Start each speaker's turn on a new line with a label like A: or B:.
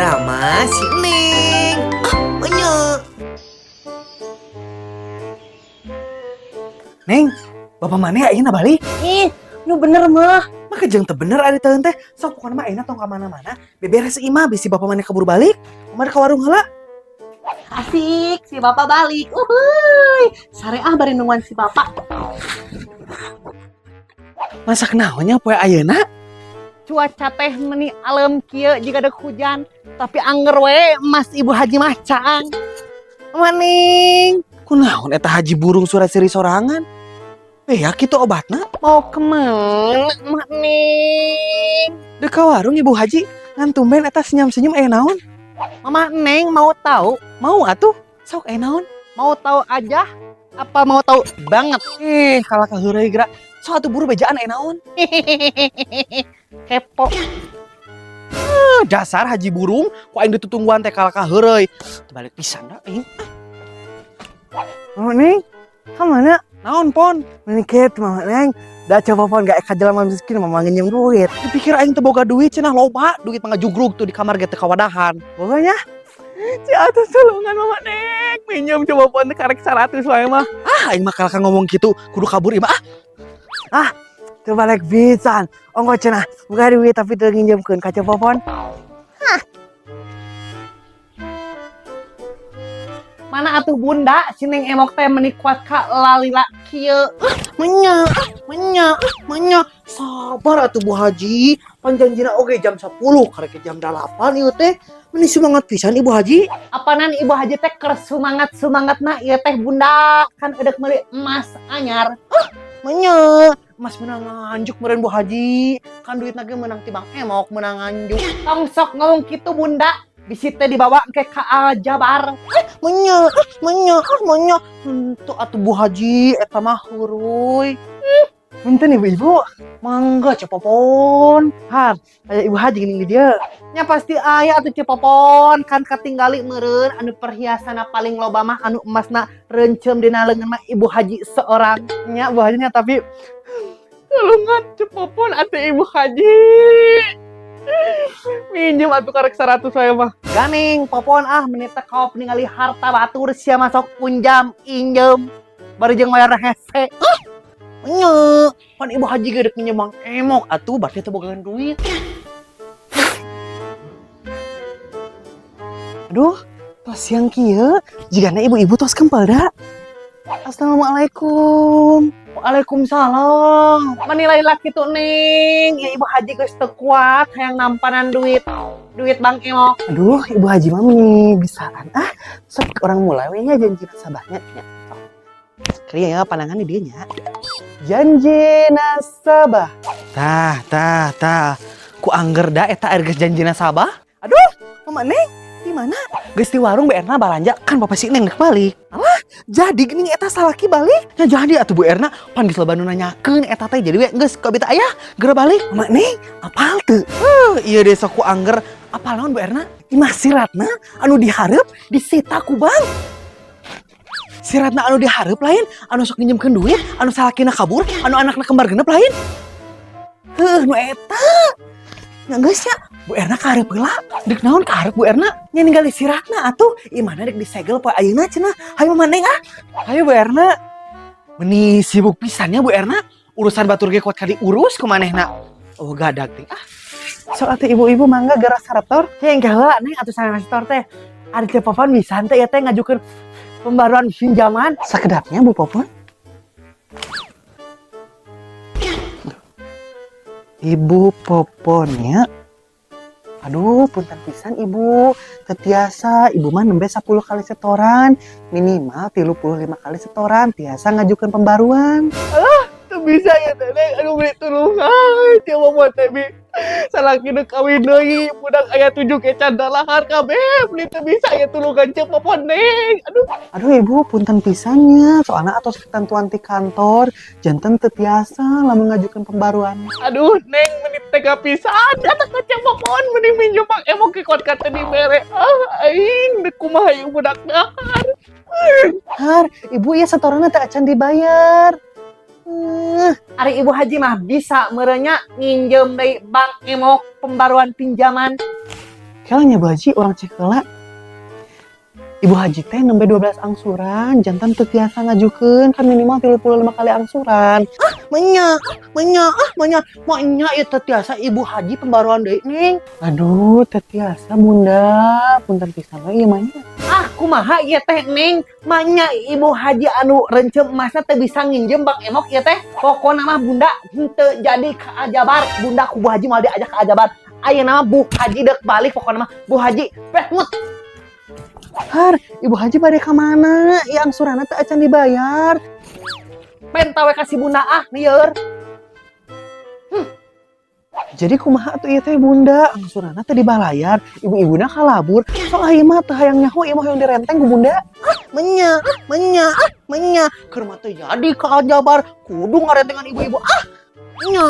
A: Drama si Neng. Ah, menye.
B: Neng, bapak mana ya ayeuna balik?
C: Ih, nu bener mah.
B: Maka jeung teu bener ari teueun teh. Sok pokona mah ayeuna tong ka mana-mana. Beberes imah bisi bapak mana kabur balik. Kumaha ka warung heula?
C: Asik, si bapak balik. Uhuy. Sare ah bari nungguan si bapak.
B: Masak naonnya poe ayeuna?
C: Cuaca teh meni alem kieu jiga dek hujan, tapi anger we emas ibu haji mah caang.
B: Maning. Kunaon eta haji burung surat seri sorangan? Ya kitu obatna.
C: Mau kemana, Mak Neng?
B: Dek ka warung ibu haji ngan tumben eta senyum-senyum aya naon?
C: Mama Neng mau tahu?
B: Mau atuh. Sok aya naon?
C: Mau tahu aja? Apa mau tahu banget?
B: Eh, kalah ka heureuy geura. Sok atuh buru bejaan aya naon?
C: Kepo.
B: Eh, dasar haji burung ku aing ditutungguan teh kalah ka heureuy. Balik pisan da aing.
D: Mama Neng, ka mana?
B: Naon pon?
D: Meniket Mama Neng. Da coba pon gak ka jelema miskin mama nginjem duit.
B: Dipikir aing teu boga duit cenah, loba duit mah ngajugrug tuh di kamar ge teu kawadahan.
D: Pokoknya si atuh tulungan Mama Neng, minjem coba pon karek 100 wae mah.
B: Ah, aing mah kalah ngomong gitu kudu kabur imah ah.
D: Ah, teu balik pisan. Ongko cenah, boga duit tapi teu nginjemkeun ka coba pon.
C: Mana atuh bunda si Neng Emok teh meni kuat ka lalila kieu.
B: Menya, menya, menya. Sabar atuh Bu Haji. Panjanjina oge jam 10 karek jam 8 ieu teh. Meni semangat pisan Ibu Haji.
C: Apanan ibu haji teh keur semangat-semangatna ieu teh bunda, kan edek meuli emas anyar.
B: Menya, emas menang nganjuk meureun Bu Haji. Kan duit ge menang ti Bang Emok menang nganjuk.
C: Tong sok ngomong kitu bunda, bisi teh dibawa ke ka Aljabar.
B: Menya, menya, menya. Henteu atuh Bu Haji, eta mah huruy.
D: Punten ibu-ibu.
B: Mangga cepopon.
D: Har, aya Ibu Haji geuning di dieu.
C: Nya pasti aya atuh cepopon, kan katinggali meureun anu perhiasanna paling loba mah anu emasna reuncem dina leungeun mah ibu haji seorang.
D: Nya Bu Hajinya tapi tulungan cepopon atuh Ibu Haji. Minjem atuh karek 100 wae mah.
C: Ganing popon ah, meni teh kaop ningali harta batur sia masuk unjam injem bari jeung mayar hese.
B: Nya, pan Ibu Haji ge dek minjem Bang Emok atuh berarti teu bogaan duit.
D: Aduh, tos siang kieu, jigana ibu-ibu tos kempel da. Assalamualaikum.
B: Waalaikumsalam.
C: Menilai laki tuh Neng, ya ibu haji geus teu kuat hayang nampanan duit. Duit Bang Emok.
D: Aduh, Ibu Haji mah meni bisaan ah. Sok orang mulai we nya janji nasabahnya nya. Sok. Kria ya pandangan di dieu nya. Janji nasabah.
B: Tah, tah, tah. Ku angger da eta air geus janji nasabah.
D: Aduh, Mama Neng, di mana?
B: Geus di warung Bu Erna balanja kan bapak si Neng dek balik.
D: Alah, jadi geuning eta salaki balik.
B: Ya jadi atuh Bu Erna pan geus loba nu nanyakeun eta teh jadi we geus ku abi teh aya geura balik.
D: Mama Neng, apal teu?
B: Heuh, ieu deh sok ku angger apal naon Bu Erna?
D: Imah si Ratna anu dihareup disita ku bank.
B: Si Ratna anu dihareup lain, anu sok nginjemkeun duit, anu salakina kabur, anu anakna kembar genep lain.
D: Heuh, nu eta. Nya geus nya, Bu Erna kahareup heula.
B: Dek naon kahareup Bu Erna?
D: Nya ningali si Ratna atuh, imahna dek disegel poe ayeuna cenah. Hayu Mama Neng ah.
B: Hayu Bu Erna. Meni sibuk pisannya Bu Erna. Urusan batur ge kuat ka diurus ku manehna. Oh gadag teh ah.
D: Sok atuh ibu-ibu mangga gerak saraptor. Yang heula Neng atuh sana nasi teh. Ari teh Popon bisa teh ya teh ngajukeun pembaruan pinjaman. Sakedapnya Bu Popon. Ibu Poponnya. Aduh, punten pisan Ibu. Tetiasa Ibu mah nembe 10 kali setoran, minimal 35 kali setoran tiasa ngajukan pembaruan.
C: Alah, teu bisa ya teh, Neng. Aduh, beli tulungan. Dia mau buat teh, Bi. Salaki nu kawin deui, budak aya 7 ge can dalahar kabeh. Beli teu bisa ya tulungan ceuk Popon, Neng. Aduh.
D: Aduh Ibu, punten pisannya. Soalnya atos ketentuan ti kantor, janten teu tiasa lamun ngajukan pembaruan.
C: Aduh, Neng, meni tega pisan. Kata ka ceuk Popon, meni minjem Bang Emok ge kuat ka teu dibere. Ah, aing deuk kumaha ieu budak dahar.
D: Har, Ibu ya setoranna teh acan dibayar.
C: Ari Ibu Haji mah bisa merenya nginjem deui Bang Emok pembaruan pinjaman.
D: Kela nya, Bu Haji, urang cek heula. Ibu Haji teh nembe 12 angsuran, janten teu tiasa ngajukeun, kan minimal 35 kali angsuran.
B: Menya, menya, ah, menya, menya ieu teu tiasa Ibu Haji pembaruan deui, Neng.
D: Aduh, teu tiasa, Bunda, punten pisan we ieu mah nya.
B: Ah, kumaha ieu teh, Neng? Manya Ibu Haji anu rencem emasna teu bisa nginjem Bang Emok ieu teh. Pokona mah Bunda henteu jadi ka Aljabar. Bunda ku Bu Haji moal diajak ke Aljabar. Ayeuna mah Bu Haji deuk balik, pokona mah Bu Haji pehmut.
D: Har, Ibu Haji bade ka mana? Ieu angsuranna teu acan dibayar.
B: Penta we ka si Bunda, ah, lieur.
D: Jadi kumaha atuh ieu teh, Bunda? Angsuranna teu dibayar, ibu-ibuna kalabur. Sok ieu mah teu hayang nyaho, ieu mah hoyong direnteng ku Bunda.
B: Menya, menya, ah, menya. Keur mah teu jadi ka Aljabar, kudu ngarentengan ibu-ibu. Ah, nya.